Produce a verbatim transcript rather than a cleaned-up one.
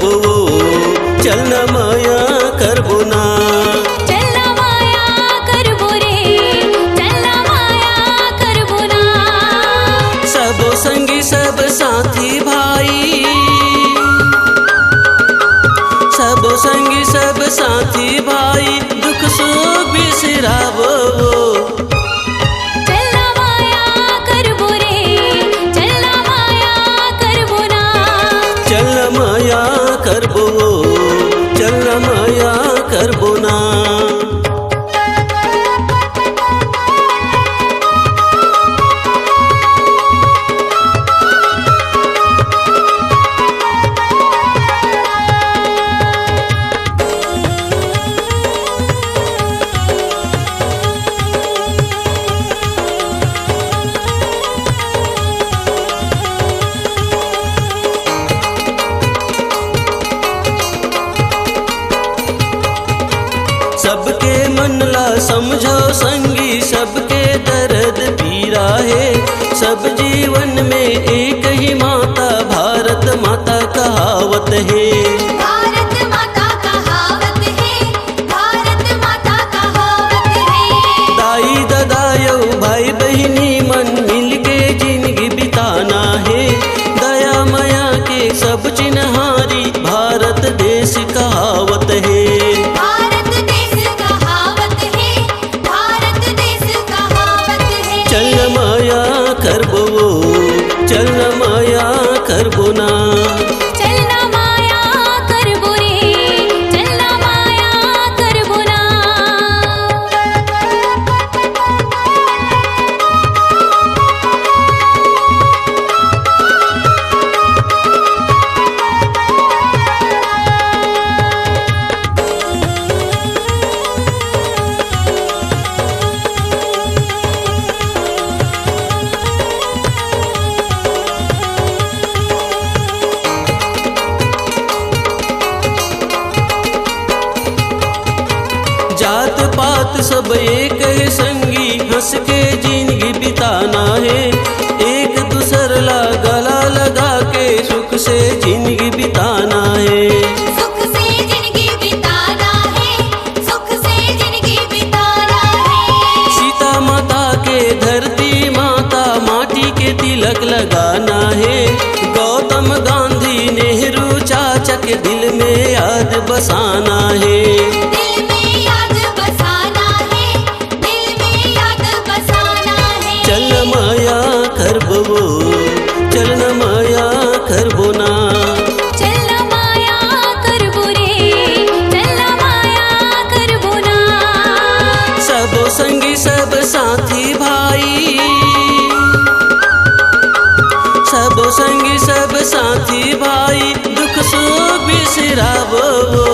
ओ, चल ना मया करबो ना। चल ना मया करबो रे, चल ना मया करबो ना। सबो संगी सब साथी भाई, सबो संगी सब साथी भाई, दुख सुख बिसरावो। चल ना मया करबो रे, चल ना मया करबो ना। चल ना मया करबो, चल ना मया करबो ना। सबके मन ला समझो संगी, सबके दर्द पीरा हे। सब जीवन में एक ही माता, भारत माता कहावत हे। भारत माता कहावत हे, भारत माता कहावत हे। दाई ददा अउ भाई बहिनी मन मिलके जिनगी बिताना हे। दया मया के सब चिन्हारी भारत देश कहावत हे। भारत देश कहावत हे, भारत देश कहावत हे। चल ना मया करबो, चल ना मया करबो ना। चल ना मया करबो रे, चल ना मया करबो ना। जात पात सब एक हे संगी, हंस के जिनगी बिताना हे। एक दूसर ला गला लगा के सुख से जिनगी बिताना हे। सुख से जिनगी बिताना हे, सुख से जिनगी बिताना हे। सीता माता के धरती माता, माटी के तिलक लगाना हे। गौतम गांधी नेहरू चाचा के दिल में याद बसाना हे। दिल में याद बसाना हे, दिल में याद बसाना हे। चल ना मया करबो, चल ना मया करबो ना। चल ना मया करबो रे, चल ना मया करबो ना। सबो संगी सब साथी भाई, सबो संगी सब साथी भाई, दुख सुख बिसरावो।